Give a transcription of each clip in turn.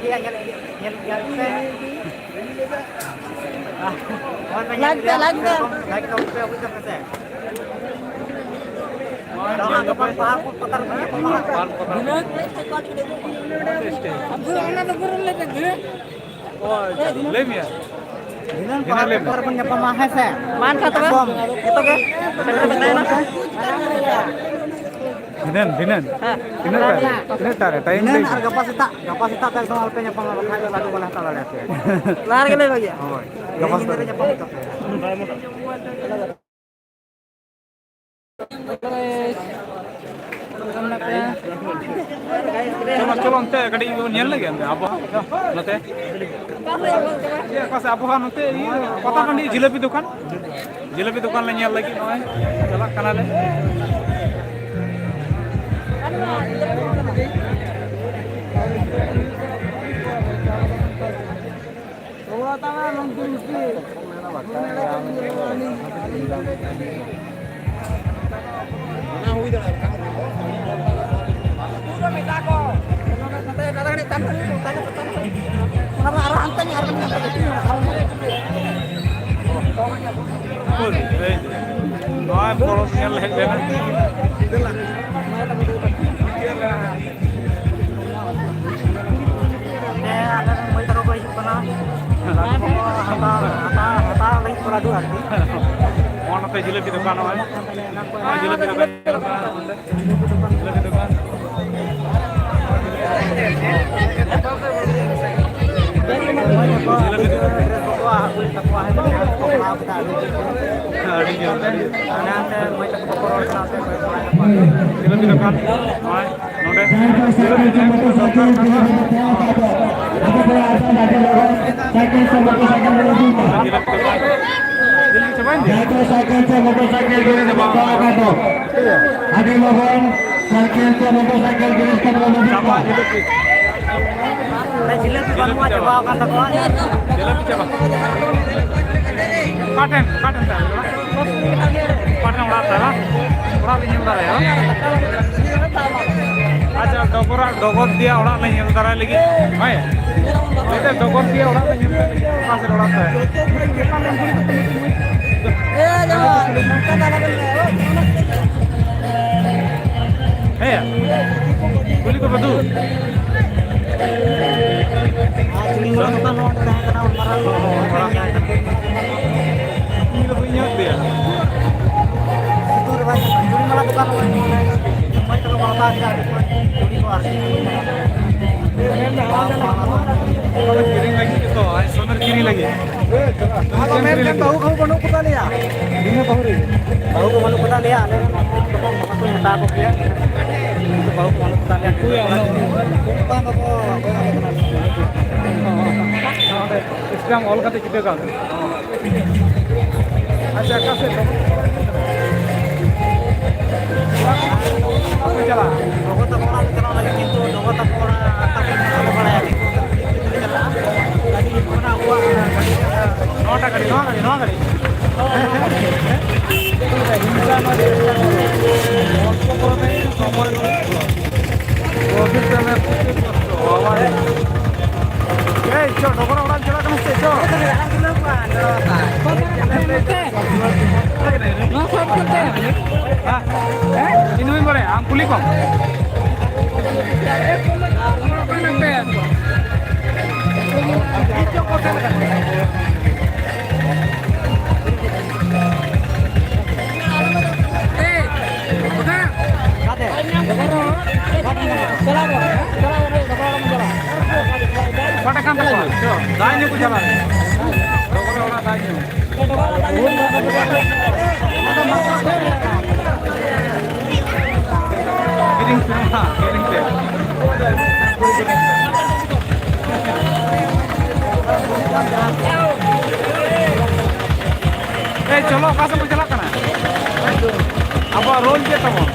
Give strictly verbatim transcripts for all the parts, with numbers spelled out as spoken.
ᱧᱮᱞ, ᱧᱮᱞ, ᱧᱮᱞ ᱯᱮ᱾ ᱦᱳᱭ ᱯᱮ ᱧᱮᱞ ᱞᱟᱜᱽ ᱯᱮ, ᱜᱮᱭᱟ᱾ ᱞᱟᱜᱽ ᱯᱮ᱾ ᱞᱟᱭᱤᱠ ᱛᱟᱵᱚᱱ ᱯᱮ, ᱚᱵᱚᱥᱥᱳᱭ ᱯᱮ ᱥᱮ᱾ ᱟᱨ ᱜᱟᱯᱟ ᱯᱟᱦᱟᱲ ᱯᱚᱨᱚᱵᱽ ᱯᱟᱛᱟ ᱨᱮᱵᱚᱱ ᱧᱟᱯᱟᱢᱟ᱾ ᱟᱵᱚ ᱚᱱᱟ ᱫᱚ ᱜᱩᱨᱩ ᱞᱮ ᱛᱮ᱾ ᱚ, ᱟᱪᱪᱷᱟ, ᱞᱟᱹᱭ ᱢᱮᱭᱟ᱾ ᱫᱷᱤᱱᱟᱹᱱ ᱫᱷᱤᱱᱟᱹᱱ ᱯᱟᱦᱟᱲ ᱞᱟᱹᱭ ᱢᱮ᱾ ᱯᱚᱨᱚᱵᱽ ᱨᱮᱵᱚᱱ ᱧᱟᱯᱟᱢᱟ, ᱦᱮᱸ ᱥᱮ? ᱢᱟ ᱮᱱᱠᱷᱟᱱ ᱛᱚᱵᱮ᱾ ᱮᱠᱫᱚᱢ, ᱡᱚᱛᱚ ᱜᱮ᱾ ᱫᱷᱤᱱᱟᱹᱱ, ᱫᱷᱤᱱᱟᱹᱱ᱾ ᱦᱮᱸ᱾ ᱛᱤᱱᱟᱹᱜ ᱴᱟ ᱨᱮ? ᱛᱤᱱᱟᱹᱜ ᱴᱟ ᱨᱮ? ᱴᱟᱭᱤᱢ ᱫᱷᱤᱱᱟᱹᱱ ᱞᱟᱹᱭ ᱟᱨ ᱢᱮ᱾ ᱜᱟᱯᱟ ᱥᱮᱛᱟᱜ, ᱜᱟᱯᱟ ᱥᱮᱛᱟᱜ ᱫᱚ ᱮᱠᱫᱚᱢ ᱟᱞᱚᱯᱮ ᱧᱟᱯᱟᱢᱟ, ᱵᱟᱠᱷᱟᱡ ᱫᱚ ᱞᱟᱹᱰᱩ ᱵᱟᱞᱮ ᱦᱟᱛᱟᱣ ᱫᱟᱲᱮᱭᱟᱯᱮᱭᱟ᱾ ᱞᱟᱦᱟ ᱨᱮᱜᱮ ᱞᱟᱹᱭ ᱵᱷᱟᱜᱤᱭᱟ᱾ ᱦᱳᱭ᱾ ᱜᱟᱯᱟ ᱥᱮᱛᱟᱜ ᱨᱮ ᱧᱟᱯᱟᱢ ᱦᱩᱭᱩᱜ ᱛᱟᱯᱮᱭᱟ᱾ ᱪᱚᱞᱚ, ᱪᱚᱞᱚ, ᱚᱱᱛᱮ ᱠᱟᱹᱴᱤᱡ ᱵᱚᱱ ᱧᱮᱞ ᱞᱮᱜᱮ, ᱚᱱᱛᱮ ᱟᱵᱚ ᱱᱚᱛᱮ᱾ ᱤᱭᱟᱹ, ᱚᱠᱟ ᱥᱮᱫ ᱟᱵᱚ ᱦᱟᱸᱜ ᱱᱚᱛᱮ ᱤᱭᱟᱹ ᱯᱟᱛᱟ ᱴᱟᱺᱰᱤ ᱡᱤᱞᱟᱹᱯᱤ ᱫᱚᱠᱟᱱ, ᱡᱤᱞᱟᱹᱯᱤ ᱫᱚᱠᱟᱱ ᱞᱮ ᱧᱮᱞ ᱞᱟᱹᱜᱤᱫ, ᱱᱚᱜᱼᱚᱭ ᱪᱟᱞᱟᱜ ᱠᱟᱱᱟᱞᱮ᱾ ᱱᱚᱜᱼᱚᱭ ᱯᱚᱨᱚᱵᱽ ᱧᱮᱞ ᱦᱮᱡ ᱞᱮᱱᱟ᱾ ᱦᱮᱸ, ᱟᱞᱮ ᱨᱮᱱ ᱢᱟᱹᱭ ᱛᱟᱠᱚ ᱠᱚ ᱦᱤᱡᱩᱜ ᱠᱟᱱᱟ᱾ ᱞᱟᱹᱰᱩ ᱠᱚ ᱦᱟᱛᱟᱣ, ᱦᱟᱛᱟᱣ, ᱦᱟᱛᱟᱣ ᱞᱟᱹᱜᱤᱫ ᱠᱚ ᱞᱟᱹᱰᱩ ᱟᱨᱠᱤ᱾ ᱱᱚᱜᱼᱚᱭ ᱱᱚᱛᱮ ᱡᱤᱞᱟᱹᱯᱤ ᱫᱚᱠᱟᱱ, ᱱᱚᱜᱼᱚᱭ᱾ ᱱᱚᱜᱼᱚᱭ ᱡᱤᱞᱟᱹᱯᱤ ᱫᱚᱠᱟᱱ ᱧᱮᱞᱚᱜ ᱠᱟᱱᱟ ᱱᱚᱸᱰᱮ᱾ ᱡᱤᱞᱟᱹᱯᱤ ᱫᱚᱠᱟᱱ᱾ ᱡᱤᱞᱟᱹᱯᱤ ᱫᱚᱠᱟᱱ᱾ ᱟᱹᱰᱤ ᱡᱳᱨ, ᱟᱹᱰᱤ ᱡᱳᱨ᱾ ᱡᱤᱞᱟᱹᱯᱤ ᱫᱚᱠᱟᱱ᱾ ᱱᱚᱜᱼᱚᱭ᱾ ᱱᱚᱰᱮ ᱡᱟᱦᱟᱸᱭ ᱠᱚ ᱥᱟᱭᱠᱮᱞ ᱥᱮ ᱢᱚᱴᱚᱨ ᱥᱟᱭᱠᱮᱞ ᱠᱤᱨᱤᱧ ᱠᱟᱛᱮ ᱢᱮᱱᱟᱜ ᱟᱠᱟᱫ ᱠᱚᱣᱟ, ᱟᱯᱮ ᱠᱚ ᱟᱨ ᱵᱟᱝ ᱟᱹᱰᱤ ᱞᱚᱜᱚᱱ ᱥᱟᱭᱠᱮᱞ ᱥᱮ ᱢᱚᱴᱚᱨ ᱥᱟᱭᱠᱮᱞ ᱠᱚ ᱤᱫᱤ ᱢᱟ᱾ ᱡᱟᱦᱟᱸᱭ ᱠᱚ ᱥᱟᱭᱠᱮᱞ ᱥᱮ ᱢᱚᱴᱚᱨ ᱥᱟᱭᱠᱮᱞ ᱠᱤᱨᱤᱧ ᱠᱟᱛᱮ ᱢᱮᱱᱟᱜ ᱟᱠᱟᱫ ᱠᱚᱣᱟ, ᱟᱹᱰᱤ ᱞᱚᱜᱚᱱ ᱥᱟᱭᱠᱮᱞ ᱥᱮ ᱢᱚᱴᱚᱨ ᱥᱟᱭᱠᱮᱞ ᱠᱤᱨᱤᱧ ᱠᱟᱛᱮ ᱢᱮᱱᱟᱜ ᱟᱠᱟᱫ ᱠᱚᱣᱟ᱾ ᱡᱤᱞᱟᱹᱯᱤ ᱪᱟᱵᱟ ᱟᱠᱟᱱ ᱛᱟᱠᱚᱣᱟ᱾ ᱡᱤᱞᱟᱹᱯᱤ ᱪᱟᱵᱟ᱾ ᱚᱠᱟ ᱴᱷᱮᱱ? ᱚᱠᱟ ᱴᱷᱮᱱ ᱛᱟᱦᱮᱸ ᱞᱮᱱᱟ? ᱚᱠᱟᱴᱷᱮᱱ ᱚᱲᱟᱜ ᱛᱟᱭ, ᱵᱟᱝ? ᱚᱲᱟᱜ ᱞᱤᱧ ᱧᱮᱞ ᱫᱟᱲᱮᱭᱟᱜᱼᱟ, ᱵᱟᱝ? ᱟᱪᱪᱷᱟ, ᱰᱚᱜᱚᱨᱟᱜ, ᱰᱚᱜᱚᱨ ᱫᱤᱭᱟ ᱚᱲᱟᱜ ᱞᱤᱧ ᱧᱮᱞ ᱫᱟᱨᱟᱭ ᱞᱟᱹᱜᱤᱫ᱾ ᱦᱳᱭ᱾ ᱟᱪᱪᱷᱟ, ᱰᱚᱜᱚᱨ ᱫᱤᱭᱟ ᱚᱲᱟᱜ ᱞᱤᱧ ᱧᱮᱞ ᱫᱟᱨᱟᱭ ᱞᱟᱹᱜᱤᱫ᱾ ᱚᱠᱟ ᱥᱮᱫ ᱚᱲᱟᱜ ᱛᱟᱭ? ᱦᱮᱸᱭᱟ, ᱠᱩᱞᱤ ᱠᱚᱯᱮ ᱫᱩ᱾ ᱟᱨ ᱪᱤᱱᱤ ᱢᱟᱨᱟᱝ ᱫᱚᱠᱟᱱ ᱱᱚᱣᱟ ᱛᱟᱦᱮᱸ ᱠᱟᱱᱟ, ᱩᱱ ᱢᱟᱨᱟᱝ ᱫᱚ ᱵᱟᱝ ᱛᱟᱦᱮᱸ ᱠᱟᱱᱟ᱾ ᱤᱧ ᱫᱚ ᱵᱟᱹᱧ ᱧᱟᱢ ᱯᱮᱭᱟ᱾ ᱥᱤᱛᱩᱝ ᱨᱮ ᱵᱟᱝ ᱧᱟᱢᱚᱜᱼᱟ᱾ ᱪᱩᱲᱤ ᱢᱟᱞᱟ ᱫᱚᱠᱟᱱ ᱱᱚᱜᱼᱚᱭ ᱱᱚᱰᱮ ᱢᱟᱹᱭ ᱛᱟᱠᱚ ᱠᱚ ᱦᱟᱛᱟᱣ ᱠᱮᱫᱟ, ᱟᱹᱰᱤ ᱢᱚᱡᱽ ᱪᱩᱲᱤ ᱠᱚ ᱟᱨᱠᱤ᱾ ᱚᱱᱟ ᱫᱚ ᱠᱤᱨᱤᱧ ᱞᱟᱹᱜᱤᱫ ᱜᱮᱛᱚ, ᱟᱡ ᱥᱚᱢᱮᱨ ᱠᱤᱨᱤᱧ ᱞᱟᱹᱜᱤᱫ᱾ ᱟᱫᱚ ᱢᱮᱱᱠᱷᱟᱱ ᱵᱟᱹᱦᱩ ᱠᱚ ᱵᱟᱹᱱᱩᱜ ᱠᱚ ᱛᱟᱞᱮᱭᱟ᱾ ᱵᱟᱹᱦᱩ ᱠᱚ ᱵᱟᱹᱱᱩᱜ ᱠᱚ ᱛᱟᱞᱮᱭᱟ, ᱟᱞᱮ ᱨᱮᱱ ᱦᱚᱯᱚᱱ ᱵᱟᱠᱚ ᱢᱮᱛᱟ ᱠᱚ ᱜᱮᱭᱟ᱾ ᱵᱟᱹᱦᱩ ᱠᱚ ᱵᱟᱹᱱᱩᱜ ᱠᱚ ᱛᱟᱞᱮᱭᱟ᱾ ᱚᱠᱟ ᱫᱚᱠᱚ ᱚᱸᱰᱮ ᱥᱴᱮᱢ ᱚᱞ ᱠᱟᱛᱮ ᱪᱤᱠᱟᱹ ᱠᱟᱜ ᱢᱮ᱾ ᱟᱪᱪᱷᱟ, ᱚᱠᱟ ᱥᱮᱫ ᱫᱚ? ᱚᱲᱟᱜ ᱠᱚ ᱪᱟᱞᱟᱜᱼᱟ? ᱜᱚᱜᱚ ᱛᱟᱠᱚ ᱚᱲᱟᱜ ᱞᱮ ᱪᱟᱞᱟᱜ ᱞᱟᱹᱜᱤᱫ, ᱠᱤᱱᱛᱩ ᱜᱚᱜᱚ ᱛᱟᱠᱚ ᱚᱲᱟᱜ ᱛᱟᱠᱚ ᱵᱟᱞᱮ ᱵᱟᱲᱟᱭᱟ, ᱠᱤᱱᱛᱩ ᱪᱟᱞᱟᱜᱼᱟ᱾ ᱜᱟᱹᱰᱤ ᱚᱱᱟ ᱟᱵᱚᱣᱟᱜ ᱜᱟᱹᱰᱤ, ᱱᱚᱣᱟᱴᱟᱜ ᱜᱟᱹᱰᱤ, ᱱᱚᱣᱟ ᱜᱟᱹᱰᱤ, ᱱᱚᱣᱟ ᱜᱟᱹᱰᱤ᱾ ᱦᱤᱝᱥᱟ ᱱᱚᱣᱟ ᱪᱮᱥᱴᱟ ᱠᱚ᱾ ᱚᱞᱯᱚ ᱠᱚᱨᱮ ᱥᱚᱢᱚᱭ ᱱᱚᱥᱴᱚ᱾ ᱚᱯᱷᱤᱥ ᱨᱮ ᱢᱮ ᱯᱩᱪᱤᱥ ᱵᱚᱪᱷᱚᱨ, ᱵᱟᱵᱟ ᱨᱮ᱾ ᱮᱭ, ᱪᱚ, ᱰᱚᱜᱚᱨ ᱚᱲᱟᱜ ᱪᱟᱞᱟᱜ ᱠᱟᱱᱟ ᱥᱮ ᱪᱚ? ᱱᱚᱣᱟ ᱥᱟᱵ ᱠᱟᱛᱮ᱾ ᱦᱮᱸ? ᱤᱧ ᱫᱚ ᱵᱟᱹᱧ ᱵᱟᱲᱟᱭᱟ, ᱟᱢ ᱠᱩᱞᱤ ᱠᱚᱢ᱾ ᱚᱠᱟᱴᱟᱜ ᱠᱟᱱ ᱛᱟᱠᱚᱣᱟ? ᱫᱟᱜ ᱧᱩ ᱠᱚ ᱪᱟᱞᱟᱜ ᱠᱟᱱᱟ᱾ ᱰᱚᱜᱚᱨ ᱚᱲᱟᱜ ᱫᱟᱜ ᱧᱩ᱾ ᱠᱤᱨᱤᱧ ᱯᱮ, ᱢᱟ, ᱠᱤᱨᱤᱧ ᱯᱮ᱾ ᱮᱭ, ᱪᱚᱞᱚ, ᱚᱠᱟ ᱥᱮᱫ ᱵᱚᱱ ᱪᱟᱞᱟᱜ ᱠᱟᱱᱟ? ᱟᱵᱚᱣᱟᱜ ᱨᱳᱞ ᱪᱮᱫ ᱛᱟᱵᱚᱱ?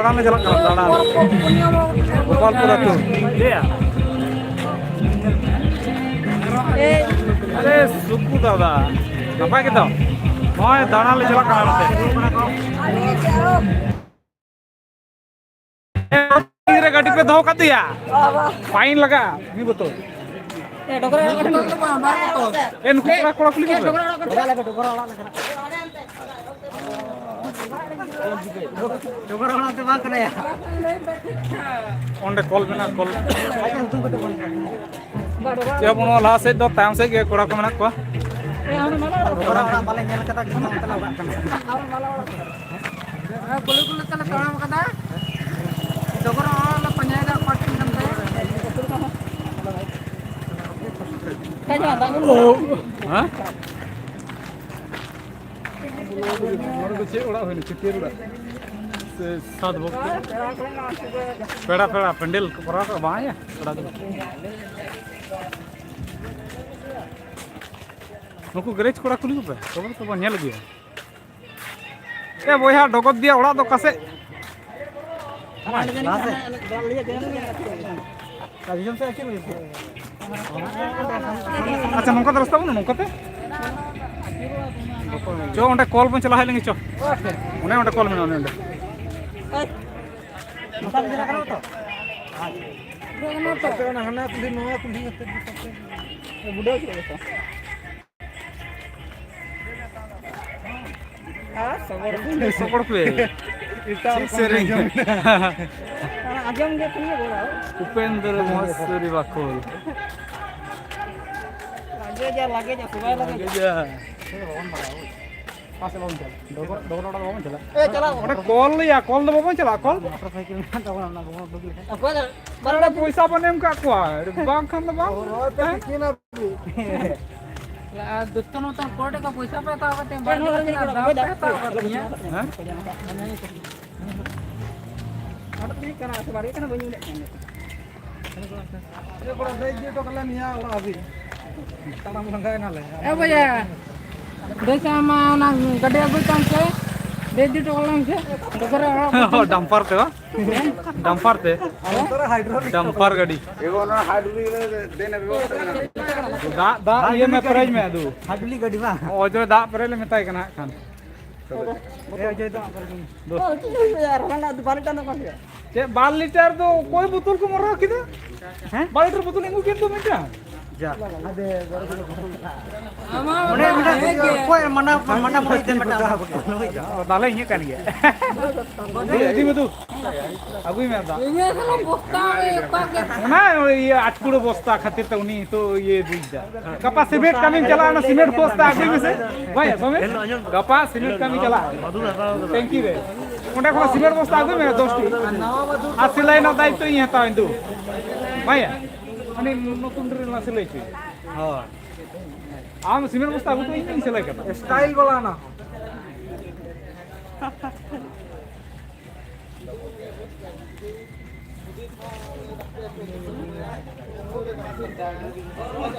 ᱫᱟᱬᱟᱱ ᱞᱮ ᱪᱟᱞᱟᱜ ᱠᱟᱱᱟ, ᱫᱟᱬᱟᱱ᱾ ᱜᱳᱯᱟᱞᱯᱩᱨ ᱟᱹᱛᱩ᱾ ᱪᱮᱫ ᱭᱟ? ᱟᱨᱮ ᱥᱩᱠᱩ ᱫᱟᱫᱟ, ᱱᱟᱯᱟᱭ ᱜᱮᱛᱚ? ᱱᱚᱜᱼᱚᱭ ᱫᱟᱬᱟᱱ ᱞᱮ ᱪᱟᱞᱟᱜ ᱠᱟᱱᱟ ᱱᱚᱛᱮ᱾ ᱨᱮ ᱜᱟᱹᱰᱤ ᱯᱮ ᱫᱚᱦᱚ ᱠᱟᱫᱮᱭᱟ, ᱯᱷᱟᱭᱤᱱ ᱞᱟᱜᱟᱜᱼᱟ ᱢᱤᱫ ᱵᱚᱛᱚᱞ᱾ ᱮ, ᱱᱩᱠᱩ ᱠᱚᱲᱟ, ᱠᱚᱲᱟ ᱠᱩᱞᱤ ᱠᱚᱯᱮ᱾ ᱰᱚᱜᱚᱨ ᱚᱲᱟᱜ ᱫᱚ ᱵᱟᱝ ᱠᱟᱱᱟᱭᱟ᱾ ᱚᱸᱰᱮ ᱠᱚᱞ ᱢᱮᱱᱟᱜᱼᱟ, ᱠᱚᱞ᱾ ᱪᱮᱫ ᱦᱚᱸ ᱵᱟᱹᱱᱩᱜᱼᱟ, ᱞᱟᱦᱟ ᱥᱮᱫ ᱫᱚ, ᱛᱟᱭᱚᱢ ᱥᱮᱫ ᱜᱮ ᱠᱚᱲᱟ ᱠᱚ ᱢᱮᱱᱟᱜ ᱠᱚᱣᱟ᱾ ᱰᱚᱜᱚᱨ ᱚᱲᱟᱜ ᱵᱟᱞᱮ ᱧᱮᱞ ᱠᱟᱫᱟ, ᱠᱤᱱᱛᱩ ᱚᱱᱛᱮ ᱞᱮ ᱚᱲᱟᱜ ᱠᱟᱱᱟ᱾ ᱦᱮᱸ, ᱠᱩᱞᱦᱤ ᱠᱩᱞᱦᱤ ᱛᱮᱞᱮ ᱛᱟᱲᱟᱢ ᱠᱟᱫᱟ᱾ ᱰᱚᱜᱚᱨ ᱚᱲᱟᱜ ᱞᱮ ᱯᱟᱸᱡᱟᱭᱮᱫᱟ, ᱚᱠᱟ ᱴᱷᱮᱱ ᱠᱟᱱ ᱛᱟᱭᱟ᱾ ᱦᱮᱸ? ᱱᱚᱰᱮ ᱫᱚ ᱪᱮᱫ ᱚᱲᱟᱜ ᱦᱩᱭᱱᱟ? ᱪᱷᱟᱹᱴᱭᱟᱹᱨ ᱚᱲᱟᱜ ᱥᱮ ᱥᱟᱫᱽ ᱵᱷᱚᱠᱛ? ᱯᱮᱲᱟ, ᱯᱮᱲᱟ ᱯᱮᱱᱰᱮᱞ ᱠᱚ ᱠᱚᱨᱟᱣ ᱠᱟᱜ ᱵᱟᱝ ᱭᱟ? ᱯᱮᱲᱟ ᱫᱚ ᱱᱩᱠᱩ ᱜᱮᱨᱮᱡᱽ ᱠᱚᱲᱟ ᱠᱩᱞᱤ ᱠᱚᱯᱮ, ᱛᱚᱵᱮ ᱛᱚᱵᱚ ᱧᱮᱞ ᱟᱹᱜᱩᱭᱟ᱾ ᱮ ᱵᱚᱭᱦᱟ, ᱰᱚᱜᱚᱨ ᱫᱤᱭᱟ ᱚᱲᱟᱜ ᱫᱚ ᱚᱠᱟ ᱥᱮᱫ? ᱞᱟᱦᱟ ᱥᱮᱫ᱾ ᱟᱪᱪᱷᱟ, ᱱᱚᱝᱠᱟ ᱫᱚ ᱨᱟᱥᱛᱟ ᱵᱟᱹᱱᱩᱜᱼᱟ, ᱱᱚᱝᱠᱟ ᱛᱮ? ᱪᱚ, ᱚᱸᱰᱮ ᱠᱚᱞ ᱵᱚᱱ ᱪᱟᱞᱟᱣ ᱦᱮᱡ ᱞᱮᱱ ᱜᱮ, ᱪᱚ᱾ ᱚᱱᱮ ᱚᱸᱰᱮ ᱠᱚᱞ ᱢᱮᱱᱟᱜᱼᱟ, ᱚᱱᱮ ᱚᱸᱰᱮ᱾ ᱟᱯᱮ ᱚᱱᱟ ᱦᱟᱱᱟ ᱠᱩᱞᱦᱤ, ᱱᱚᱣᱟ ᱠᱩᱞᱦᱤ ᱦᱚᱛᱮᱫ ᱜᱮ ᱛᱟᱯᱮ᱾ ᱵᱩᱰᱟᱹᱣ ᱠᱮᱫ ᱜᱮ ᱛᱚ᱾ ᱟᱨ ᱥᱚᱜᱚᱲ ᱥᱚᱜᱚᱲ ᱯᱮ᱾ ᱮᱴᱟᱜ ᱪᱮᱫ ᱨᱚᱠᱚᱢ ᱥᱮᱨᱮᱧ? ᱟᱸᱡᱚᱢ ᱮᱱᱟ᱾ ᱟᱸᱡᱚᱢ ᱜᱮ ᱛᱤᱱᱟᱹᱜ ᱵᱚᱲᱚ᱾ ᱩᱯᱮᱱᱫᱨᱚ ᱢᱚᱦᱮᱥᱣᱚᱨᱤ ᱵᱟᱠᱷᱳᱞ᱾ ᱞᱟᱜᱮ ᱡᱟ, ᱞᱟᱜᱮ ᱡᱟ, ᱥᱚᱵᱟᱭ ᱞᱟᱜᱮ ᱡᱟ᱾ ᱞᱟᱜᱮ ᱡᱟ᱾ ᱚᱠᱟ ᱥᱮᱫ ᱵᱟᱵᱚᱱ ᱪᱟᱞᱟᱜᱼᱟ? ᱰᱚᱜᱚᱨ, ᱰᱚᱜᱚᱨ ᱚᱲᱟᱜ ᱫᱚ ᱵᱟᱵᱚᱱ ᱪᱟᱞᱟᱜᱼᱟ? ᱮ, ᱪᱟᱞᱟᱜ ᱟᱵᱚᱱ᱾ ᱚᱸᱰᱮ ᱠᱚᱞ ᱞᱮᱭᱟ, ᱠᱚᱞ ᱫᱚ ᱵᱟᱵᱚᱱ ᱪᱟᱞᱟᱜᱼᱟ, ᱠᱚᱞ᱾ ᱢᱚᱴᱚᱨ ᱥᱟᱭᱠᱮᱞ ᱢᱮᱱᱟᱜ ᱛᱟᱵᱚᱱᱟ, ᱚᱱᱟ ᱠᱚᱵᱚᱱ ᱩᱰᱩᱠ ᱞᱮᱠᱷᱟᱱ᱾ ᱚᱠᱚᱭ ᱫᱚ? ᱟᱨ ᱚᱸᱰᱮ ᱯᱚᱭᱥᱟ ᱵᱚᱱ ᱮᱢ ᱠᱟᱜ ᱠᱚᱣᱟ, ᱵᱟᱝᱠᱷᱟᱱ ᱫᱚ ᱵᱟᱝ᱾ ᱦᱳᱭ, ᱦᱳᱭ, ᱯᱮ ᱦᱮᱸ? ᱛᱤᱠᱤᱱ ᱟᱨ ᱟᱨ ᱫᱚᱛᱛᱚ ᱱᱚᱛᱚᱱ ᱠᱳᱨᱴ ᱨᱮ ᱯᱚᱭᱥᱟ ᱯᱮ ᱦᱟᱛᱟᱣ ᱠᱟᱛᱮ ᱵᱟᱝ ᱦᱮᱸ? ᱦᱮᱸ? ᱟᱫᱚ ᱛᱤᱱᱟᱹᱜ ᱠᱟᱱᱟ ᱥᱮ ᱵᱟᱨᱭᱟ ᱠᱟᱱᱟ ᱵᱟᱹᱧ ᱢᱮᱱᱮᱫ ᱠᱟᱱᱟ᱾ ᱮ ᱠᱚᱲᱟ, ᱫᱮᱡ ᱤᱫᱤ ᱦᱚᱴᱚ ᱠᱟᱞᱮ ᱱᱤᱭᱟᱹ ᱚᱲᱟᱜ ᱦᱟᱹᱵᱤᱡ᱾ ᱛᱟᱲᱟᱢ ᱞᱟᱸᱜᱟᱭᱮᱱᱟᱞᱮ᱾ ᱮ ᱵᱚᱭᱦᱟ, ᱫᱮᱡ ᱟᱢ ᱚᱱᱟ ᱜᱟᱹᱰᱤ ᱟᱹᱜᱩᱭ ᱛᱟᱢ ᱥᱮ᱾ ᱫᱮᱡ ᱤᱫᱤ ᱦᱚᱴᱚ ᱠᱟᱜ ᱞᱟᱝ ᱥᱮ᱾ ᱰᱟᱢᱯᱟᱨ ᱛᱮ ᱵᱟᱝ? ᱰᱟᱢᱯᱟᱨ ᱛᱮ? ᱰᱟᱢᱯᱟᱨ ᱜᱟᱹᱰᱤ᱾ ᱮᱜᱳ, ᱚᱱᱟ ᱦᱟᱭᱰᱨᱳᱞᱤᱠ ᱨᱮ ᱫᱮᱱ ᱵᱮᱵᱚᱥᱛᱟ ᱢᱮᱱᱟᱜᱼᱟ᱾ ᱫᱟᱜ, ᱫᱟᱜ ᱤᱭᱟᱹ ᱢᱮ, ᱯᱮᱨᱮᱡ ᱢᱮ ᱟᱫᱚ᱾ ᱦᱟᱭᱰᱨᱳᱞᱤᱠ ᱜᱟᱹᱰᱤ ᱵᱟᱝ? ᱚᱡᱚᱭ ᱫᱟᱜ ᱯᱮᱨᱮᱡ ᱞᱮ ᱢᱮᱛᱟᱭ ᱠᱟᱱᱟ ᱦᱟᱸᱜ ᱠᱷᱟᱱ᱾ ᱮ, ᱚᱡᱚᱭ ᱫᱟᱜ ᱯᱮᱨᱮᱡ ᱢᱮ᱾ ᱫᱩ᱾ ᱪᱮᱫ ᱵᱟᱨ ᱞᱤᱴᱟᱨ ᱫᱚ ᱚᱠᱚᱭ ᱵᱳᱛᱚᱞ ᱠᱚ ᱢᱚᱨᱟᱣ ᱠᱮᱫᱟ? ᱦᱮᱸ? ᱵᱟᱨ ᱞᱤᱴᱟᱨ ᱵᱳᱛᱚᱞ ᱮᱢ ᱟᱹᱜᱩ ᱠᱮᱫ ᱫᱚ ᱢᱤᱫᱴᱟᱝ? ᱡᱟ᱾ ᱚᱸᱰᱮ ᱢᱮᱱᱟᱜ ᱚᱠᱚᱭ ᱢᱟᱱᱟ, ᱢᱟᱱᱟ ᱵᱟᱹᱲᱤᱡ ᱛᱮ ᱢᱤᱫᱴᱟᱝ ᱟᱹᱜᱩ ᱠᱮᱫᱟ᱾ ᱚ, ᱛᱟᱦᱞᱮ ᱤᱧᱟᱹᱜ ᱠᱟᱱ ᱜᱮᱭᱟ᱾ ᱤᱫᱤ ᱢᱮ ᱫᱩ᱾ ᱟᱹᱜᱩᱭ ᱢᱮ ᱫᱟᱜ᱾ ᱤᱧᱟᱹᱜ ᱥᱟᱞᱟ ᱵᱚᱥᱛᱟ ᱨᱮ ᱚᱠᱟ ᱜᱮ ᱚᱱᱟ ᱤᱭᱟᱹ ᱟᱴᱠᱩᱲᱟᱹ ᱵᱚᱥᱛᱟ ᱠᱷᱟᱹᱛᱤᱨ ᱛᱮ ᱩᱱᱤ ᱱᱤᱛᱚᱜ ᱤᱭᱟᱹ ᱵᱩᱡᱽ ᱫᱟ᱾ ᱜᱟᱯᱟ ᱥᱤᱢᱮᱱᱴ ᱠᱟᱹᱢᱤᱢ ᱪᱟᱞᱟᱜᱼᱟ, ᱚᱱᱟ ᱥᱤᱢᱮᱱᱴ ᱵᱚᱥᱛᱟ ᱟᱹᱜᱩᱭ ᱢᱮᱥᱮ᱾ ᱵᱟᱭ ᱥᱚᱢᱮᱛ? ᱜᱟᱯᱟ ᱥᱤᱢᱮᱱᱴ ᱠᱟᱹᱢᱤ ᱪᱟᱞᱟᱜᱼᱟ᱾ ᱴᱮᱝᱠᱤ ᱨᱮ᱾ ᱚᱸᱰᱮ ᱠᱷᱚᱱ ᱥᱤᱢᱮᱱᱴ ᱵᱚᱥᱛᱟ ᱟᱹᱜᱩᱭ ᱢᱮ ᱫᱚᱥ ᱴᱤ᱾ ᱟᱨ ᱥᱤᱞᱟᱹᱭ ᱨᱮᱱᱟᱜ ᱫᱟᱭᱤᱛᱛᱚ ᱤᱧ ᱦᱟᱛᱟᱣᱟ ᱤᱧ ᱫᱩ᱾ ᱵᱟᱭᱟ? ᱩᱱᱤ ᱱᱚᱛᱩᱱ ᱰᱨᱤᱞ ᱚᱱᱟ ᱥᱤᱞᱟᱹᱭ ᱦᱚᱪᱚᱭ᱾ ᱦᱳᱭ᱾ ᱟᱢ ᱥᱤᱢᱮᱱᱴ ᱵᱚᱥᱛᱟ ᱟᱹᱜᱩ ᱛᱮ ᱤᱧ ᱥᱤᱞᱟᱹᱭ ᱠᱟᱛᱟ᱾ ᱥᱴᱟᱭᱤᱞ ᱵᱟᱞᱟ ᱚᱱᱟ᱾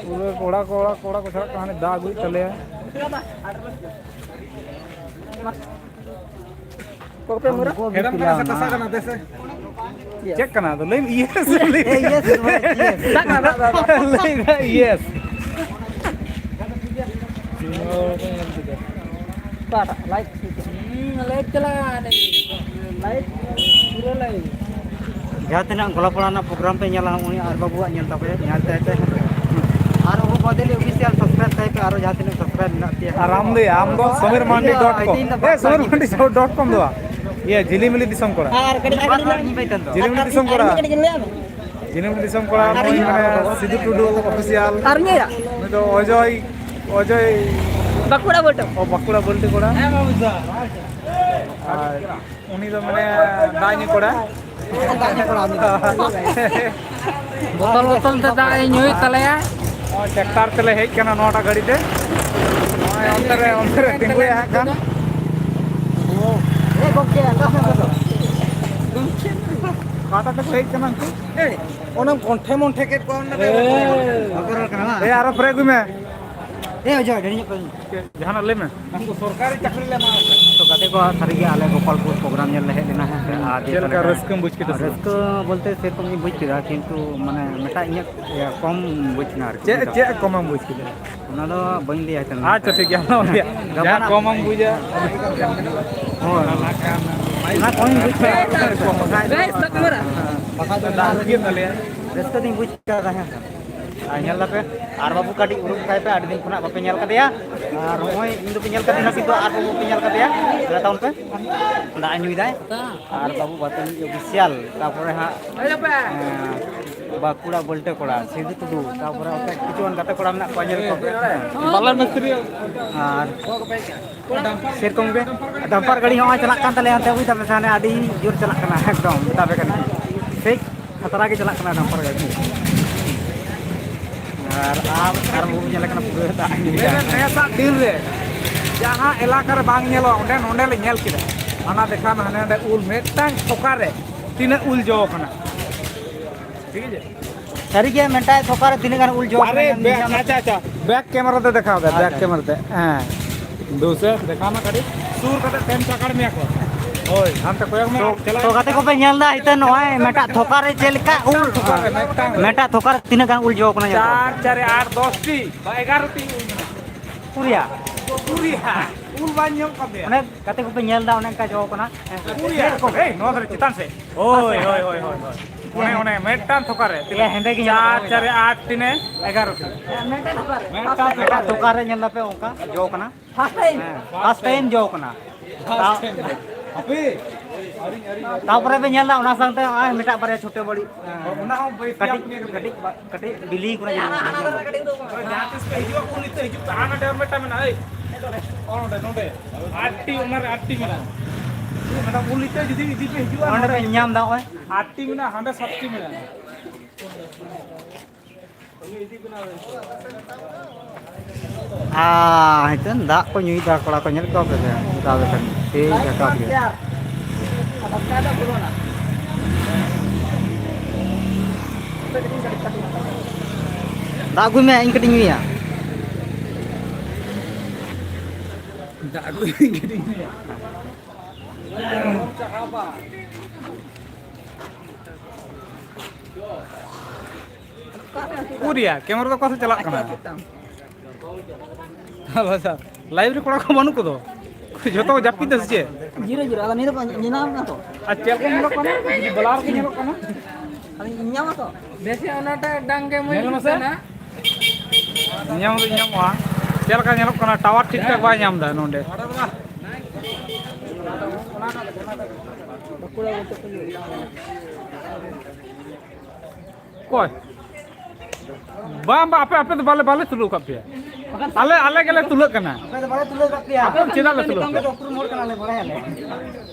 ᱯᱩᱨᱟᱹ ᱠᱚᱲᱟ, ᱠᱚᱲᱟ, ᱠᱚᱲᱟ ᱠᱚ ᱪᱟᱞᱟᱜ ᱠᱟᱱᱟ, ᱦᱟᱱᱮ ᱫᱟᱜ ᱟᱹᱜᱩᱭᱮᱫ ᱛᱟᱞᱮᱭᱟ᱾ ᱯᱮ ᱢᱩᱨᱟ? ᱦᱮᱰᱟᱢ ᱠᱟᱱᱟ ᱥᱮ ᱠᱟᱥᱟ ᱠᱟᱱᱟ? ᱫᱮᱥᱮ᱾ ᱪᱮᱫ ᱠᱟᱱᱟ? ᱟᱫᱚ ᱞᱟᱹᱭ ᱢᱮ, yes ᱞᱟᱹᱭ ᱢᱮ᱾ Yes, yes, yes. ᱫᱟᱜ ᱠᱟᱱᱟ, ᱫᱟᱜ, ᱫᱟᱜ, ᱫᱟᱜ᱾ ᱞᱟᱹᱭ ᱢᱮ, yes᱾ ᱚᱠᱟᱴᱟᱜ? ᱞᱟᱭᱤᱴ? ᱦᱩᱸ, ᱞᱟᱭᱤᱴ ᱪᱟᱞᱟᱜᱼᱟ, ᱞᱟᱭᱤᱴ, ᱯᱩᱨᱟᱹ ᱞᱟᱭᱤᱴ᱾ ᱡᱟᱦᱟᱸ ᱛᱤᱱᱟᱹᱜ ᱜᱚᱞᱟᱯᱟᱲᱟ ᱨᱮᱱᱟᱜ program ᱯᱮ ᱧᱮᱞᱟ, ᱩᱱᱤ ᱟᱨ ᱵᱟᱹᱵᱩᱣᱟᱜ ᱧᱮᱞ ᱛᱟᱯᱮ, ᱧᱮᱞ ᱛᱟᱭ ᱯᱮ᱾ ᱟᱨ ᱚᱵᱩ ᱵᱟᱫᱮᱞᱤ official subscribe ᱛᱟᱭ ᱯᱮ, ᱟᱨᱚ ᱡᱟᱦᱟᱸ ᱛᱤᱱᱟᱹᱜ subscribe ᱢᱮᱱᱟᱜ ᱯᱮᱭᱟ᱾ ᱟᱨ ᱟᱢ ᱫᱚ, ᱟᱢ ᱫᱚ ᱥᱚᱢᱤᱨ ᱢᱟᱱᱰᱤ dot com᱾ ᱤᱧ ᱫᱚ ᱮ, ᱥᱚᱢᱤᱨ ᱢᱟᱱᱰᱤ dot com ᱫᱚ ᱵᱟᱝ᱾ ᱤᱭᱟᱹ, ᱡᱷᱤᱞᱤᱢᱤᱞᱤ ᱫᱤᱥᱚᱢ ᱠᱚᱲᱟ᱾ ᱟᱨ ᱠᱟᱹᱴᱤᱡ, ᱟᱨ ᱠᱟᱹᱴᱤᱡ ᱡᱷᱤᱞᱤᱢᱤᱞᱤ ᱫᱤᱥᱚᱢ ᱠᱚᱲᱟ᱾ ᱟᱨ ᱠᱟᱹᱴᱤᱡ ᱧᱮᱞ ᱢᱮ᱾ ᱡᱷᱤᱞᱤᱢᱤᱞᱤ ᱫᱤᱥᱚᱢ ᱠᱚᱲᱟ, ᱱᱩᱭ ᱢᱟᱱᱮ ᱥᱤᱫᱩ ᱴᱩᱰᱩ official᱾ ᱟᱨ ᱤᱧᱟᱹᱜ? ᱱᱩᱭ ᱫᱚ ᱚᱡᱚᱭ, ᱚᱡᱚᱭ᱾ ᱵᱟᱸᱠᱩᱲᱟ ᱵᱚᱞᱴᱩ᱾ ᱚ, ᱵᱟᱸᱠᱩᱲᱟ ᱵᱚᱞᱴᱩ ᱠᱚᱲᱟ᱾ ᱟᱨ ᱩᱱᱤ ᱫᱚ ᱢᱟᱱᱮ ᱫᱟᱜ ᱧᱩ ᱠᱚᱲᱟ᱾ ᱵᱳᱛᱚᱞ ᱵᱳᱛᱚᱞ ᱛᱮ ᱫᱟᱜ ᱮ ᱧᱩᱭᱮᱫ ᱛᱟᱞᱮᱭᱟ᱾ ᱱᱚᱜᱼᱚᱭ tractor ᱛᱮᱞᱮ ᱦᱮᱡ ᱠᱟᱱᱟ ᱱᱚᱣᱟᱴᱟᱜ ᱜᱟᱹᱰᱤ ᱛᱮ᱾ ᱱᱚᱜᱼᱚᱭ ᱚᱱᱛᱮ ᱨᱮ, ᱚᱱᱛᱮ ᱨᱮ ᱛᱤᱸᱜᱩᱭᱟ ᱦᱟᱸᱜ ᱠᱷᱟᱱ᱾ ᱚᱠᱟᱴᱟᱜ ᱛᱮᱠᱚ ᱦᱮᱡ ᱠᱟᱱᱟ ᱩᱱᱠᱩ? ᱚᱱᱟᱢ ᱠᱚᱱᱴᱷᱮ ᱢᱚᱱᱴᱷᱮ ᱠᱮᱫ ᱠᱚᱣᱟ ᱚᱸᱰᱮ᱾ ᱮᱭ, ᱟᱨᱚ brake ᱟᱹᱜᱩᱭ ᱢᱮ᱾ ᱮ ᱚᱡᱚᱭ, ᱰᱷᱮᱨ ᱧᱚᱜ ᱠᱚ᱾ ᱡᱟᱦᱟᱱᱟᱜ ᱞᱟᱹᱭ ᱢᱮ᱾ ᱩᱱᱠᱩ ᱥᱚᱨᱠᱟᱨᱤ ᱪᱟᱹᱠᱨᱤ ᱞᱮ ᱮᱢᱟ ᱠᱚ ᱠᱟᱱᱟ᱾ ᱛᱚ ᱜᱟᱛᱮ ᱠᱚ, ᱥᱟᱹᱨᱤᱜᱮ ᱟᱞᱮ ᱜᱳᱯᱟᱞᱯᱩᱨ ᱯᱨᱳᱜᱨᱟᱢ ᱧᱮᱞ ᱞᱮ ᱦᱮᱡ ᱞᱮᱱᱟ, ᱦᱮᱸ ᱥᱮ᱾ ᱟᱨ ᱪᱮᱫ ᱞᱮᱠᱟ ᱨᱟᱹᱥᱠᱟᱹᱢ ᱵᱩᱡᱽ ᱠᱮᱫᱟ ᱥᱮ? ᱨᱟᱹᱥᱠᱟᱹ ᱵᱚᱞᱛᱮ ᱥᱮᱨᱚᱠᱚᱢ ᱜᱤᱧ ᱵᱩᱡᱽ ᱠᱮᱫᱟ, ᱠᱤᱱᱛᱩ ᱢᱟᱱᱮ ᱢᱤᱫᱴᱟᱜ ᱤᱧᱟᱹᱜ, ᱤᱭᱟᱹ, ᱠᱚᱢ ᱵᱩᱡᱽ ᱮᱱᱟ ᱟᱨᱠᱤ᱾ ᱪᱮᱫ, ᱪᱮᱫ ᱠᱚᱢᱮᱢ ᱵᱩᱡᱽ ᱠᱮᱫᱟ? ᱚᱱᱟ ᱫᱚ ᱵᱟᱹᱧ ᱞᱟᱹᱭᱟ ᱦᱟᱯᱮ᱾ ᱟᱪᱪᱷᱟ, ᱴᱷᱤᱠ ᱜᱮᱭᱟ, ᱟᱞᱚᱢ ᱞᱟᱹᱭᱟ᱾ ᱜᱟᱯᱟ ᱡᱟᱦᱟᱸ ᱱᱟᱜ ᱠᱚᱢᱮᱢ ᱵᱩᱡᱟ᱾ ᱦᱳᱭ᱾ ᱚᱱᱟ ᱠᱚᱢᱤᱧ ᱵᱩᱡᱽ ᱠᱮᱫᱟ᱾ ᱵᱟᱠᱷᱟᱡ ᱫᱚ, ᱵᱟᱠᱷᱟᱡ ᱫᱚ ᱫᱟᱜ ᱞᱟᱹᱜᱤᱫ ᱛᱟᱞᱮᱭᱟ᱾ ᱨᱟᱹᱥᱠᱟᱹ ᱫᱚᱧ ᱵᱩᱡᱽ ᱠᱮᱫᱟ, ᱦᱮᱸ ᱥᱮ᱾ ᱟᱨ ᱧᱮᱞ ᱫᱟᱯᱮ, ᱟᱨ ᱵᱟᱹᱵᱩ ᱠᱟᱹᱴᱤᱡ ᱩᱰᱩᱠ ᱠᱟᱭ ᱯᱮ, ᱟᱹᱰᱤ ᱫᱤᱱ ᱠᱷᱚᱱᱟᱜ ᱵᱟᱯᱮ ᱧᱮᱞ ᱠᱟᱫᱮᱭᱟ᱾ ᱟᱨ ᱱᱚᱜᱼᱚᱭ ᱤᱧ ᱫᱚᱯᱮ ᱧᱮᱞ ᱠᱟᱫᱮᱭᱟ, ᱠᱤᱱᱛᱩ ᱟᱨ ᱵᱟᱹᱵᱩ ᱯᱮ ᱧᱮᱞ ᱠᱟᱫᱮᱭᱟ᱾ ᱫᱮᱞᱟ ᱛᱟᱵᱚᱱ ᱯᱮ᱾ ᱫᱟᱜ ᱮ ᱧᱩᱭᱫᱟᱭ᱾ ᱟᱨ ᱵᱟᱹᱵᱩ ᱵᱟᱛᱚᱱᱤᱡ ᱚᱯᱷᱤᱥᱤᱭᱟᱞ, ᱛᱟᱯᱚᱨᱮ ᱦᱟᱸᱜ, ᱮᱸ, ᱵᱟᱸᱠᱩᱲᱟ ᱵᱚᱞᱴᱟᱹ ᱠᱚᱲᱟ, ᱥᱤᱫᱷᱩ ᱴᱩᱰᱩ, ᱛᱟᱯᱚᱨᱮ ᱚᱱᱛᱮ ᱠᱤᱪᱷᱩ ᱜᱟᱱ ᱜᱟᱛᱮ ᱠᱚᱲᱟ ᱢᱮᱱᱟᱜ ᱠᱚᱣᱟ, ᱧᱮᱞ ᱠᱚᱯᱮ᱾ ᱵᱟᱞᱟ ᱢᱤᱥᱛᱨᱤ᱾ ᱟᱨ ᱥᱮᱨᱚᱠᱚᱢ ᱜᱮ ᱰᱟᱢᱯᱟᱨ ᱜᱟᱹᱰᱤ ᱦᱚᱸᱜᱼᱚᱭ ᱪᱟᱞᱟᱜ ᱠᱟᱱ ᱛᱟᱞᱮᱭᱟ, ᱚᱱᱛᱮ ᱵᱩᱡᱽ ᱫᱟᱯᱮ ᱥᱮ, ᱦᱟᱱᱮ ᱟᱹᱰᱤ ᱡᱳᱨ ᱪᱟᱞᱟᱜ ᱠᱟᱱᱟ ᱮᱠᱫᱚᱢ, ᱢᱮᱛᱟ ᱯᱮ ᱠᱟᱹᱱᱟᱹᱧ᱾ ᱥᱮᱭ ᱠᱷᱟᱛᱨᱟ ᱜᱮ ᱪᱟᱞᱟᱜ ᱠᱟᱱᱟ ᱰᱟᱢᱯᱟᱨ ᱜᱟᱹᱰᱤ᱾ ᱟᱨ, ᱟᱨ, ᱟᱨ ᱵᱟᱹᱵᱩ ᱧᱮᱞᱮ ᱠᱟᱱᱟ ᱯᱩᱨᱟᱹ ᱫᱟᱜ ᱧᱩᱭ ᱫᱟ᱾ ᱱᱮᱥᱟᱜ ᱫᱤᱱ ᱨᱮ ᱡᱟᱦᱟᱸ ᱮᱞᱟᱠᱟ ᱨᱮ ᱵᱟᱝ ᱧᱮᱞᱚᱜᱼᱟ, ᱚᱸᱰᱮ ᱱᱚᱸᱰᱮ ᱞᱮ ᱧᱮᱞ ᱠᱮᱫᱟ᱾ ᱦᱟᱱᱟ ᱫᱮᱠᱷᱟ ᱢᱮ, ᱦᱟᱱᱮ ᱦᱟᱸᱰᱮ ᱩᱞ ᱢᱤᱫᱴᱟᱝ ᱛᱷᱚᱠᱟ ᱨᱮ ᱛᱤᱱᱟᱹᱜ ᱩᱞ ᱡᱚ ᱠᱟᱱᱟ᱾ ᱴᱷᱤᱠ ᱟᱪᱷᱮ? ᱥᱟᱹᱨᱤᱜᱮ ᱢᱮᱱᱴᱟᱭ ᱛᱷᱚᱠᱟ ᱨᱮ ᱛᱤᱱᱟᱹᱜ ᱜᱟᱱ ᱩᱞ ᱡᱚ ᱟᱨᱮ ᱠᱟᱱᱟ ᱧᱮᱞ ᱵᱮᱠ, ᱧᱟᱢ ᱟᱪᱪᱷᱟ, ᱟᱪᱪᱷᱟ, ᱵᱮᱠ ᱠᱮᱢᱮᱨᱟ ᱛᱮ ᱫᱮᱠᱷᱟᱣ ᱫᱟ, ᱵᱮᱠ ᱟᱪᱪᱷᱟ᱾ ᱠᱮᱢᱮᱨᱟ ᱛᱮ, ᱦᱮᱸ᱾ ᱫᱩ ᱥᱮ ᱫᱮᱠᱷᱟᱣ ᱢᱮ ᱠᱟᱹᱴᱤᱡ, ᱥᱩᱨ ᱠᱟᱛᱮ ᱛᱮᱢ ᱪᱟᱠᱟᱲ ᱢᱮᱭᱟ ᱠᱚ᱾ ᱦᱳᱭ, ᱦᱟᱱᱛᱮ ᱠᱚᱭᱚᱜ ᱢᱮ, ᱛᱚ, ᱪᱟᱞᱟᱜ ᱛᱚ ᱜᱟᱛᱮ ᱠᱚᱯᱮ ᱧᱮᱞ ᱫᱟ, ᱱᱤᱛᱚᱜ ᱱᱚᱜᱼᱚᱭ ᱢᱮᱴᱟᱜ ᱛᱷᱚᱠᱟ ᱨᱮ ᱪᱮᱫ ᱞᱮᱠᱟ ᱩᱞ, ᱢᱮᱴᱟᱜ ᱛᱷᱚᱠᱟ ᱨᱮ ᱛᱤᱱᱟᱹᱜ ᱜᱟᱱ ᱩᱞ ᱡᱚ ᱠᱟᱱᱟ ᱧᱮᱞ ᱪᱟᱨ, ᱠᱚᱯᱮ᱾ ᱪᱟᱨᱮ ᱟᱴ, ᱫᱚᱥ ᱴᱤ, ᱵᱟ, ᱮᱜᱟᱨᱚ ᱴᱤ ᱩᱞ ᱢᱮᱱᱟᱜᱼᱟ᱾ ᱩᱨᱤᱭᱟ᱾ ᱩᱨᱤᱭᱟ, ᱩᱞ ᱵᱟᱝ ᱧᱟᱢᱚᱜ ᱠᱟᱱ ᱛᱟᱭᱟ᱾ ᱚᱱᱮ ᱜᱟᱛᱮ ᱠᱚᱯᱮ ᱧᱮᱞ ᱫᱟ, ᱚᱱᱮ ᱚᱱᱠᱟ ᱡᱚ ᱠᱟᱱᱟ᱾ ᱩᱨᱤᱭᱟ, ᱮᱭ, ᱱᱚᱣᱟ ᱫᱷᱟᱨᱮ ᱪᱮᱛᱟᱱ ᱥᱮᱫ᱾ ᱦᱳᱭ, ᱦᱳᱭ, ᱦᱳᱭ, ᱦᱳᱭ, ᱦᱳᱭ᱾ ᱚᱱᱮ, ᱚᱱᱮ ᱢᱤᱫᱴᱟᱝ ᱛᱷᱚᱠᱟ ᱨᱮ ᱮᱭᱟ, ᱦᱮᱸᱫᱮ ᱜᱮ ᱧᱮᱞᱚᱜ ᱪᱟᱨ, ᱠᱟᱱᱟ᱾ ᱪᱟᱨᱮ ᱟᱴ, ᱛᱤᱱᱮ ᱮᱜᱟᱨᱚ ᱴᱤ᱾ ᱢᱤᱫᱴᱟᱝ ᱛᱷᱚᱠᱟ ᱨᱮ ᱧᱮᱞ ᱫᱟᱯᱮ ᱚᱱᱠᱟ ᱡᱚ ᱠᱟᱱᱟ᱾ First time. ᱦᱮᱸ, ᱯᱷᱟᱥᱴ ᱴᱟᱭᱤᱢ ᱡᱚ ᱠᱟᱱᱟ᱾ ᱛᱟᱣ-, ᱦᱟᱯᱮ᱾ ᱛᱟᱯᱚᱨᱮ ᱯᱮ ᱧᱮᱞ ᱫᱟ, ᱚᱱᱟ ᱥᱟᱶᱛᱮ ᱱᱚᱜᱼᱚᱭ ᱢᱤᱫᱴᱟᱝ ᱵᱟᱨᱭᱟ ᱪᱷᱳᱴᱳ ᱵᱟᱹᱲᱤᱡ, ᱚᱱᱟ ᱦᱚᱸ ᱵᱟᱹᱭ ᱠᱟᱹᱴᱤᱡ, ᱯᱮᱭᱟ ᱯᱩᱱᱭᱟᱹ ᱠᱟᱹᱴᱤᱡ, ᱠᱟᱹᱴᱤᱡ ᱵᱤᱞᱤ ᱠᱟᱱᱟ ᱡᱟᱹᱱᱤᱡ᱾ ᱡᱟᱦᱟᱸ ᱛᱤᱥ ᱯᱮ ᱦᱤᱡᱩᱜᱼᱟ, ᱩᱱ ᱱᱤᱛᱚᱜ ᱦᱤᱡᱩᱜ ᱯᱮ᱾ ᱦᱟᱱᱟ ᱰᱷᱮᱨ ᱢᱤᱫᱴᱟᱝ ᱢᱮᱱᱟᱜᱼᱟ, ᱮᱭ᱾ ᱚ, ᱱᱚᱰᱮ, ᱱᱚᱰᱮ᱾ ᱟᱴ ᱴᱤ, ᱚᱱᱟ ᱨᱮ ᱟᱴ ᱴᱤ ᱢᱮᱱᱟᱜᱼᱟ᱾ ᱢᱮᱰᱟᱢ, ᱩᱱ ᱱᱤᱛᱚᱜ ᱡᱩᱫᱤ ᱤᱫᱤ ᱯᱮ ᱦᱤᱡᱩᱜᱼᱟ, ᱱᱚᱰᱮ ᱱᱚᱰᱮ ᱯᱮ ᱧᱟᱢ ᱫᱟ ᱱᱚᱜᱼᱚᱭ᱾ ᱟᱴ ᱴᱤ ᱢᱮᱱᱟᱜᱼᱟ, ᱦᱟᱸᱰᱮ ᱥᱟᱛ ᱴᱤ ᱢᱮᱱᱟᱜᱼᱟ᱾ ᱟᱨ ᱱᱤᱛᱚᱝ ᱫᱟᱜ ᱠᱚ ᱧᱩᱭᱮᱫᱟ ᱠᱚᱲᱟ ᱠᱚ, ᱧᱮᱞ ᱠᱚᱣᱟ ᱯᱮ ᱥᱮ? ᱚᱱᱠᱟ ᱞᱮᱠᱟᱱ ᱥᱮᱭ ᱡᱷᱟᱠᱟᱥ ᱜᱮ᱾ ᱫᱟᱜ ᱟᱹᱜᱩᱭ ᱢᱮ, ᱤᱧ ᱠᱟᱹᱴᱤᱡ ᱤᱧ ᱧᱩᱭᱟ᱾ ᱩᱨᱤᱭᱟ, ᱠᱮᱢᱮᱨᱟ ᱫᱚ ᱚᱠᱟ ᱥᱮᱫ ᱪᱟᱞᱟᱜ ᱠᱟᱱᱟ? ᱟᱪᱪᱷᱟ, ᱟᱪᱪᱷᱟ᱾ ᱟᱪᱪᱷᱟ, ᱞᱟᱭᱤᱵᱷ ᱨᱮ ᱠᱚᱲᱟ ᱠᱚ ᱵᱟᱹᱱᱩᱜ ᱠᱚᱫᱚ᱾ ᱡᱚᱛᱚ ᱠᱚ ᱡᱟᱹᱯᱤᱫ ᱫᱟ ᱥᱮ ᱪᱮᱫ? ᱡᱤᱨᱟᱹ, ᱡᱤᱨᱟᱹ, ᱟᱫᱚ ᱱᱤᱭᱟᱹ ᱫᱚᱠᱚ ᱧᱮᱞ ᱧᱟᱢ ᱠᱟᱱᱟ ᱛᱚ? ᱟᱨ ᱪᱮᱫ ᱞᱮᱠᱟ ᱧᱮᱞᱚᱜ ᱠᱟᱱᱟ? ᱡᱩᱫᱤ ᱵᱞᱟᱨ ᱜᱮ ᱧᱮᱞᱚᱜ ᱠᱟᱱᱟ? ᱟᱫᱚ ᱧᱮᱞ ᱧᱟᱢᱟ ᱛᱚ? ᱵᱮᱥᱤ ᱚᱱᱟᱴᱟᱜ ᱰᱟᱝ ᱜᱮ ᱢᱚᱡᱽ ᱧᱮᱞ ᱵᱩᱡᱷᱟᱹᱜ ᱢᱮᱥᱮ᱾ ᱠᱟᱱᱟ᱾ ᱧᱟᱢ ᱫᱚ ᱧᱟᱢᱚᱜᱼᱟ᱾ ᱪᱮᱫ ᱞᱮᱠᱟ ᱧᱮᱞᱚᱜ ᱠᱟᱱᱟ? ᱴᱟᱣᱟᱨ ᱴᱷᱤᱠ ᱴᱷᱟᱠ ᱵᱟᱭ ᱧᱟᱢ ᱮᱫᱟ ᱱᱚᱰᱮ᱾ ᱚᱠᱚᱭ? ᱵᱟᱝ, ᱵᱟᱝ, ᱟᱯᱮ, ᱟᱯᱮ ᱫᱚ ᱵᱟᱞᱮ, ᱵᱟᱞᱮ ᱛᱩᱞᱟᱹᱣ ᱠᱟᱜ ᱯᱮᱭᱟ᱾ ᱟᱞᱮ, ᱟᱞᱮ ᱜᱮᱞᱮ ᱛᱩᱞᱟᱹᱜ ᱠᱟᱱᱟ᱾ ᱟᱯᱮ ᱫᱚ ᱵᱟᱞᱮ ᱛᱩᱞᱟᱹᱣ ᱠᱟᱜ ᱯᱮᱭᱟ᱾ ᱟᱯᱮ ᱫᱚ ᱪᱮᱫᱟᱜ ᱞᱮ ᱛᱩᱞᱟᱹᱣ ᱱᱤᱛᱚᱝ ᱠᱟᱜ ᱫᱚ ᱩᱯᱨᱩᱢ ᱦᱚᱲ ᱠᱟᱱᱟᱞᱮ, ᱵᱟᱲᱟᱭᱟᱞᱮ᱾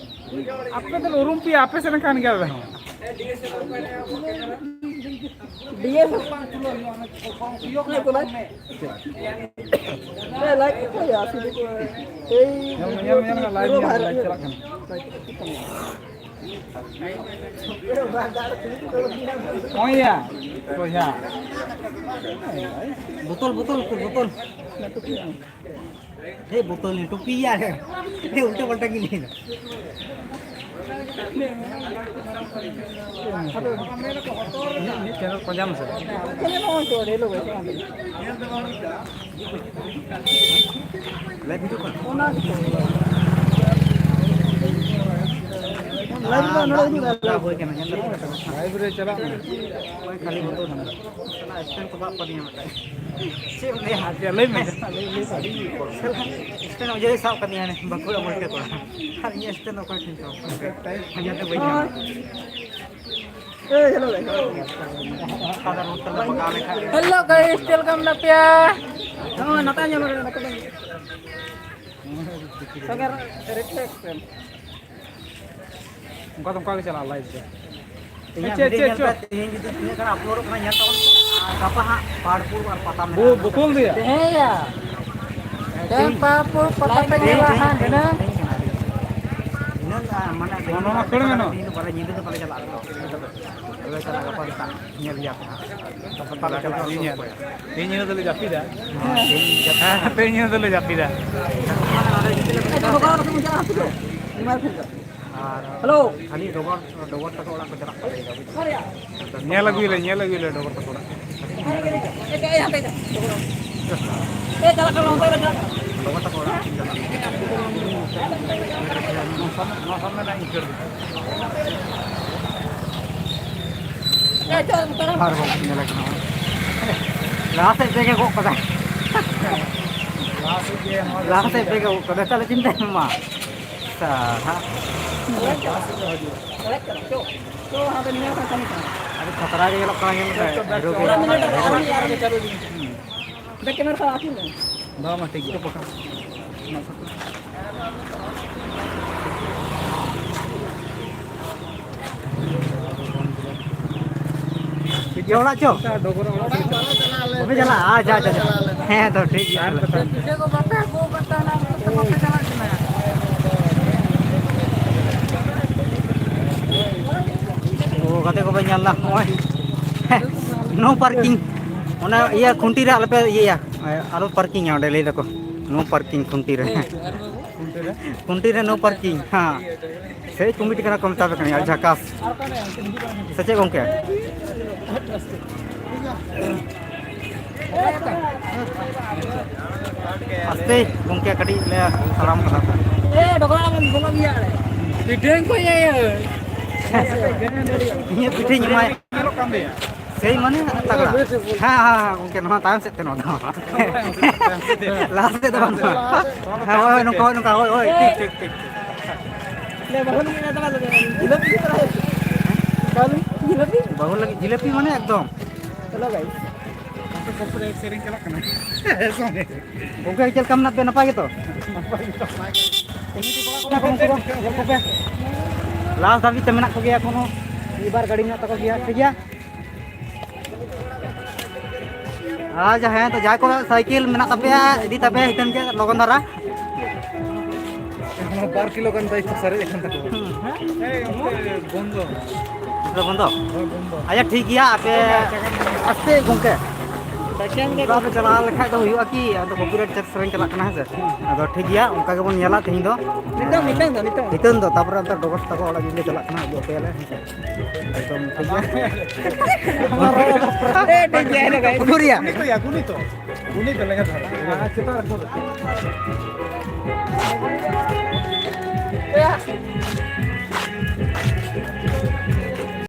ᱟᱯᱮ ᱫᱚ ᱩᱨᱩᱢ ᱯᱮᱭᱟ, ᱟᱯᱮ ᱥᱮᱫ ᱨᱮᱱ ᱠᱟᱱ ᱜᱮᱭᱟᱞᱮ ᱦᱚᱸ᱾ ᱰᱤ ᱮᱥ ᱞᱟᱭᱤᱵᱷ ᱠᱚ ᱞᱟᱭᱤᱵᱷ᱾ ᱮᱭ ᱧᱮᱞ ᱢᱮ, ᱧᱮᱞ ᱢᱮ, ᱧᱮᱞ ᱢᱮ, ᱞᱟᱭᱤᱵᱷ ᱯᱩᱨᱟᱹ ᱧᱮᱞ ᱢᱮ, ᱵᱷᱟᱭᱨᱟᱞ ᱞᱟᱭᱤᱵᱷ ᱪᱟᱞᱟᱜ ᱠᱟᱱᱟ᱾ ᱚᱭᱟ, ᱵᱚᱭᱦᱟ᱾ ᱵᱳᱛᱚᱞ, ᱵᱳᱛᱚᱞ, ᱵᱳᱛᱚᱞ᱾ ᱦᱮ, ᱵᱳᱛᱚᱞ ᱱᱮ, ᱴᱩᱯᱤ ᱭᱟᱨ᱾ ᱦᱮ, ᱩᱞᱴᱟᱹ ᱯᱟᱞᱴᱟ ᱜᱮ ᱞᱟᱹᱭ ᱫᱟ᱾ ᱢᱤᱫ ᱪᱮᱱᱮᱞ ᱯᱟᱸᱡᱟ ᱢᱮᱥᱮ᱾ ᱞᱟᱭᱤᱵᱷ ᱨᱮ ᱪᱟᱞᱟᱜ ᱢᱮ᱾ ᱠᱷᱟᱹᱞᱤ ᱵᱳᱛᱚᱞ ᱠᱟᱱᱟ᱾ ᱥᱴᱮᱱᱰ ᱠᱚ ᱥᱟᱵ ᱠᱟᱫᱤᱧᱟ ᱢᱤᱫᱴᱟᱝ᱾ ᱪᱮᱫ ᱮᱢ ᱞᱟᱹᱭᱟ? ᱟᱪᱪᱷᱟ, ᱞᱟᱹᱭ ᱢᱮ᱾ ᱥᱴᱮᱱᱰ ᱚᱡᱚᱭ ᱥᱟᱵ ᱠᱟᱫᱤᱧᱟ ᱦᱟᱱᱮ ᱵᱟᱸᱠᱩᱲᱟ ᱢᱚᱞᱴᱮ ᱠᱚᱲᱟ᱾ ᱟᱨ ᱤᱧᱟᱹᱜ ᱥᱴᱮᱱᱰ ᱫᱚ ᱚᱠᱟ ᱴᱷᱮᱱ ᱪᱚ? ᱯᱟᱸᱡᱟ ᱛᱮ ᱵᱟᱹᱧ ᱧᱟᱢ ᱮᱫᱟ᱾ ᱦᱮᱞᱳ ᱜᱟᱭᱤᱥ, ᱪᱮᱫ ᱞᱮᱠᱟ ᱢᱮᱱᱟᱜ ᱯᱮᱭᱟ? ᱦᱚᱸ, ᱱᱟᱯᱟᱭ ᱧᱚᱜ ᱱᱚᱰᱮ, ᱱᱟᱯᱟᱭ ᱧᱚᱜ᱾ ᱥᱟᱜᱟᱨ ᱨᱤᱯᱷᱞᱮᱠᱥ ᱮᱢ᱾ ᱚᱱᱠᱟ ᱫᱚ ᱚᱱᱠᱟ ᱜᱮ ᱪᱟᱞᱟᱜᱼᱟ ᱞᱟᱭᱤᱵᱷ ᱫᱚ᱾ ᱛᱮᱦᱮᱧᱟᱜ ᱪᱮᱫ, ᱵᱷᱤᱰᱤᱭᱳ ᱪᱮᱫ, ᱧᱮᱞ ᱯᱮ, ᱪᱮᱫ? ᱛᱮᱦᱮᱧ ᱡᱩᱫᱤ ᱛᱤᱱᱟᱹᱜ ᱜᱟᱱ ᱟᱯᱞᱳᱰᱚᱜ ᱠᱟᱱᱟ ᱧᱮᱞ ᱛᱟᱵᱚᱱ ᱯᱮ᱾ ᱟᱨ ᱜᱟᱯᱟ ᱦᱟᱸᱜ ᱯᱟᱦᱟᱲᱯᱩᱨ ᱟᱨ ᱯᱟᱛᱟ ᱢᱮᱱᱟᱜᱼᱟ᱾ ᱵᱚ-, ᱵᱚᱠᱩᱞ ᱫᱮᱭᱟ᱾ ᱛᱮᱦᱮᱧ ᱭᱟ᱾ ᱛᱮᱦᱮᱧ ᱯᱟᱦᱟᱲᱯᱩᱨ ᱯᱟᱛᱟ ᱯᱮ ᱧᱮᱞᱟ ᱦᱟᱸᱜ ᱫᱷᱤᱱᱟᱹᱝ᱾ ᱫᱷᱤᱱᱟᱹᱝ, ᱟᱨ ᱢᱟᱱᱮ ᱱᱚᱣᱟ ᱢᱟ ᱠᱷᱟᱹᱲ ᱢᱮ ᱱᱚᱣᱟ᱾ ᱛᱮᱦᱮᱧ ᱫᱚ ᱵᱟᱞᱮ, ᱧᱤᱫᱟᱹ ᱫᱚ ᱵᱟᱞᱮ ᱪᱟᱞᱟᱜᱼᱟ ᱛᱚ᱾ ᱪᱟᱞᱟᱜ ᱜᱟᱯᱟ ᱥᱮᱛᱟᱜ ᱧᱮᱞ ᱜᱮᱭᱟ ᱯᱮ ᱦᱟᱸᱜ᱾ ᱜᱟᱯᱟ ᱥᱮᱛᱟᱜ ᱞᱮ ᱪᱟᱞᱟᱜᱼᱟ ᱧᱮᱧᱮᱞ᱾ ᱛᱮᱦᱮᱧ ᱧᱤᱫᱟᱹ ᱫᱚᱞᱮ ᱡᱟᱹᱯᱤᱫᱟ᱾ ᱦᱮᱸ, ᱛᱮᱦᱮᱧ ᱧᱤᱫᱟᱹ ᱫᱚᱞᱮ ᱡᱟᱹᱯᱤᱫᱟ᱾ ᱟᱨ ᱦᱮᱞᱳ᱾ ᱠᱷᱟᱹᱞᱤ ᱰᱚᱜᱚᱨ, ᱰᱚᱜᱚᱨ ᱛᱟᱠᱚ ᱚᱲᱟᱜ ᱠᱚ ᱪᱟᱞᱟᱜ ᱠᱟᱱᱟ᱾ ᱧᱮᱞ ᱟᱹᱜᱩᱭᱟᱞᱮ, ᱧᱮᱞ ᱟᱹᱜᱩᱭᱟᱞᱮ ᱰᱚᱜᱚᱨ ᱛᱟᱠᱚ ᱚᱲᱟᱜ᱾ ᱰᱚᱜᱚᱨ ᱛᱟᱠᱚ ᱚᱲᱟᱜ ᱪᱟᱞᱟᱜ ᱠᱟᱱᱟ᱾ ᱱᱚᱣᱟ ᱥᱟᱢᱱᱮ, ᱱᱚᱣᱟ ᱥᱟᱢᱱᱮ ᱨᱮᱱᱟᱜ ᱤᱧ ᱠᱷᱟᱹᱲ ᱠᱮᱫᱟ᱾ ᱟᱨ ᱵᱟᱝ ᱧᱮᱞ ᱠᱟᱱᱟ᱾ ᱞᱟᱦᱟ ᱥᱮᱫ ᱛᱮᱜᱮ ᱜᱚᱜ ᱠᱟᱫᱟᱭ᱾ ᱞᱟᱦᱟ ᱥᱮᱫ ᱜᱮ ᱱᱚᱣᱟ ᱫᱚ ᱞᱟᱦᱟ ᱥᱮᱫ ᱛᱮᱜᱮ ᱜᱚᱜ ᱠᱟᱫᱟᱭ, ᱛᱟᱦᱞᱮ ᱪᱤᱱᱛᱟᱹᱭ ᱢᱟ᱾ ᱥᱟᱦᱟ᱾ ᱞᱟᱦᱟ ᱥᱮᱫ ᱜᱮ ᱦᱤᱡᱩᱜᱼᱟ᱾ ᱟᱹᱰᱤ ᱠᱷᱟᱛᱨᱟ ᱜᱮ ᱧᱮᱞᱚᱜ ᱠᱟᱱᱟ, ᱧᱮᱞ ᱢᱮ᱾ ᱦᱤᱨᱳ ᱜᱮ ᱧᱮᱞᱚᱜ ᱠᱟᱱᱟ, ᱦᱤᱨᱳ᱾ ᱵᱟᱝ, ᱵᱟᱝ, ᱴᱷᱤᱠ ᱜᱮᱭᱟ᱾ ᱴᱷᱤᱠ ᱜᱮᱭᱟ, ᱚᱲᱟᱜ ᱪᱚ᱾ ᱵᱟᱯᱮ ᱪᱟᱞᱟᱜᱼᱟ? ᱟᱪᱪᱷᱟ, ᱟᱪᱪᱷᱟ, ᱟᱪᱪᱷᱟ᱾ ᱦᱮᱸ, ᱛᱚ, ᱴᱷᱤᱠ ᱜᱮᱭᱟ, ᱛᱟᱦᱞᱮ᱾ ᱚ, ᱜᱟᱛᱮ ᱠᱚᱯᱮ ᱧᱮᱞ ᱫᱟ, ᱱᱚᱜᱼᱚᱭ᱾ No parking᱾ ᱚᱱᱟ ᱤᱭᱟᱹ ᱠᱷᱩᱱᱴᱤ ᱨᱮ ᱟᱞᱚᱯᱮ ᱤᱭᱟᱹᱭᱟ, ᱟᱞᱚ parking ᱟ ᱚᱸᱰᱮ, ᱞᱟᱹᱭ ᱫᱟᱠᱚ no parking ᱠᱷᱩᱱᱴᱤ ᱨᱮ᱾ ᱠᱷᱩᱱᱴᱤ ᱨᱮ no parking, ᱦᱮᱸ᱾ ᱥᱮᱭ ᱠᱚᱢᱤᱴᱤ ᱠᱟᱱᱟ ᱠᱚ, ᱢᱮᱛᱟ ᱯᱮ ᱠᱟᱹᱱᱟᱹᱧ, ᱟᱹᱰᱤ ᱡᱷᱟᱠᱟᱥ᱾ ᱥᱮ ᱪᱮᱫ ᱜᱚᱝᱠᱮ? ᱟᱥᱛᱮ ᱜᱚᱝᱠᱮ, ᱠᱟᱹᱴᱤᱡ ᱞᱮ ᱛᱟᱲᱟᱢ ᱠᱟᱫᱟ᱾ ᱤᱧᱟᱹᱜ ᱯᱤᱴᱷᱟᱹᱧ ᱮᱢᱟᱭ᱾ ᱥᱮᱭ ᱢᱟᱱᱮ ᱛᱟᱜᱲᱟ᱾ ᱦᱮᱸ, ᱦᱮᱸ, ᱦᱮᱸ, ᱜᱚᱝᱠᱮ, ᱱᱚᱣᱟ ᱛᱟᱭᱚᱢ ᱥᱮᱫ ᱛᱮ ᱱᱚᱣᱟ ᱫᱚ᱾ ᱞᱟᱦᱟ ᱥᱮᱫ ᱫᱚ ᱵᱟᱝ᱾ ᱦᱮᱸ, ᱦᱳᱭ, ᱱᱚᱝᱠᱟ, ᱦᱳᱭ, ᱱᱚᱝᱠᱟ, ᱦᱳᱭ, ᱦᱳᱭ, ᱴᱷᱤᱠ, ᱴᱷᱤᱠ, ᱴᱷᱤᱠ᱾ ᱞᱮ, ᱵᱟᱹᱦᱩ ᱞᱟᱹᱜᱤᱫ ᱢᱮᱱᱟᱜ ᱛᱟᱢᱟ ᱥᱮ ᱵᱟᱝ? ᱡᱤᱞᱟᱹᱯᱤ ᱤᱫᱤ ᱛᱚᱨᱟᱭᱟ᱾ ᱵᱟᱹᱦᱩ ᱞᱟᱹᱜᱤᱫ ᱡᱤᱞᱟᱹᱯᱤ? ᱵᱟᱹᱦᱩ ᱞᱟᱹᱜᱤᱫ ᱡᱤᱞᱟᱹᱯᱤ ᱢᱟᱱᱮ ᱮᱠᱫᱚᱢ᱾ Hello guys᱾ ᱟᱯᱮ copyright ᱥᱮᱨᱮᱧ ᱪᱟᱞᱟᱜ ᱠᱟᱱᱟ᱾ ᱜᱚᱝᱠᱮ, ᱪᱮᱫ ᱞᱮᱠᱟ ᱢᱮᱱᱟᱜ ᱯᱮᱭᱟ? ᱱᱟᱯᱟᱭ ᱜᱮᱛᱚ? ᱱᱟᱯᱟᱭ ᱜᱮᱛᱚ᱾ ᱧᱮᱞ ᱠᱚᱯᱮ᱾ Last ᱫᱷᱟᱹᱵᱤᱡ ᱛᱮ ᱢᱮᱱᱟᱜ ᱠᱚᱜᱮᱭᱟ ᱮᱠᱷᱚᱱᱳ᱾ ᱢᱤᱫ ᱵᱟᱨ ᱜᱟᱹᱰᱤ ᱢᱮᱱᱟᱜ ᱛᱟᱠᱚ ᱜᱮᱭᱟ, ᱴᱷᱤᱠ ᱜᱮᱭᱟ? ᱟᱨ ᱡᱟᱦᱟᱸᱭ ᱫᱚ, ᱡᱟᱦᱟᱸᱭ ᱠᱚ ᱥᱟᱭᱠᱮᱞ ᱢᱮᱱᱟᱜ ᱛᱟᱯᱮᱭᱟ, ᱤᱫᱤ ᱛᱟᱯᱮ ᱦᱤᱴᱟᱹᱱ ᱜᱮ ᱞᱚᱜᱚᱱ ᱫᱷᱟᱨᱟ᱾ ᱮᱠᱷᱚᱱᱳ ᱵᱟᱨ ᱠᱤᱞᱳ ᱜᱟᱱ ᱫᱚ ᱥᱟᱨᱮᱡ ᱟᱠᱟᱱ ᱛᱟᱠᱚᱣᱟ᱾ ᱦᱩᱸ᱾ ᱦᱮᱸ, ᱚᱱᱛᱮ ᱵᱚᱱᱫᱚ᱾ ᱵᱚᱱᱫᱚ? ᱟᱪᱪᱷᱟ, ᱴᱷᱤᱠ ᱜᱮᱭᱟ, ᱟᱯᱮ ᱟᱥᱛᱮ ᱜᱚᱝᱠᱮ᱾ ᱚᱱᱠᱟ ᱯᱮ ᱪᱟᱞᱟᱣ ᱞᱮᱠᱷᱟᱡ ᱫᱚ ᱦᱩᱭᱩᱜᱼᱟ ᱠᱤ? ᱟᱫᱚ copyright ᱪᱮᱫ ᱥᱮᱨᱮᱧ ᱪᱟᱞᱟᱜ ᱠᱟᱱᱟ, ᱦᱮᱸ ᱥᱮ? ᱟᱫᱚ ᱴᱷᱤᱠ ᱜᱮᱭᱟ, ᱚᱱᱠᱟ ᱜᱮᱵᱚᱱ ᱧᱮᱞᱟ ᱛᱮᱦᱮᱧ ᱫᱚ᱾ ᱱᱤᱛᱚᱝ, ᱱᱤᱛᱚᱝ ᱫᱚ, ᱱᱤᱛᱚᱝ᱾ ᱱᱤᱛᱚᱝ ᱫᱚ, ᱛᱟᱯᱚᱨᱮ ᱚᱱᱛᱮ ᱰᱚᱜᱚᱨ ᱛᱟᱠᱚ ᱚᱲᱟᱜ ᱡᱩᱫᱤ ᱞᱮ ᱪᱟᱞᱟᱜ ᱠᱟᱱᱟ, ᱟᱹᱜᱩ ᱟᱯᱮᱭᱟᱞᱮ, ᱦᱮᱸ ᱥᱮ? ᱮᱠᱫᱚᱢ ᱴᱷᱤᱠ ᱜᱮᱭᱟ᱾ ᱮ, ᱴᱷᱤᱠ ᱜᱮᱭᱟ, ᱦᱮᱸ, ᱜᱟᱭᱤᱥ᱾ ᱩᱰᱩᱨᱤᱭᱟ᱾ ᱜᱩᱱᱤᱛᱚ, ᱜᱩᱱᱤᱛᱚ ᱞᱮᱸᱜᱟ ᱫᱷᱟᱨᱮ᱾ ᱟᱨ ᱪᱮᱛᱟᱱ ᱨᱮ ᱯᱷᱳᱴᱳ᱾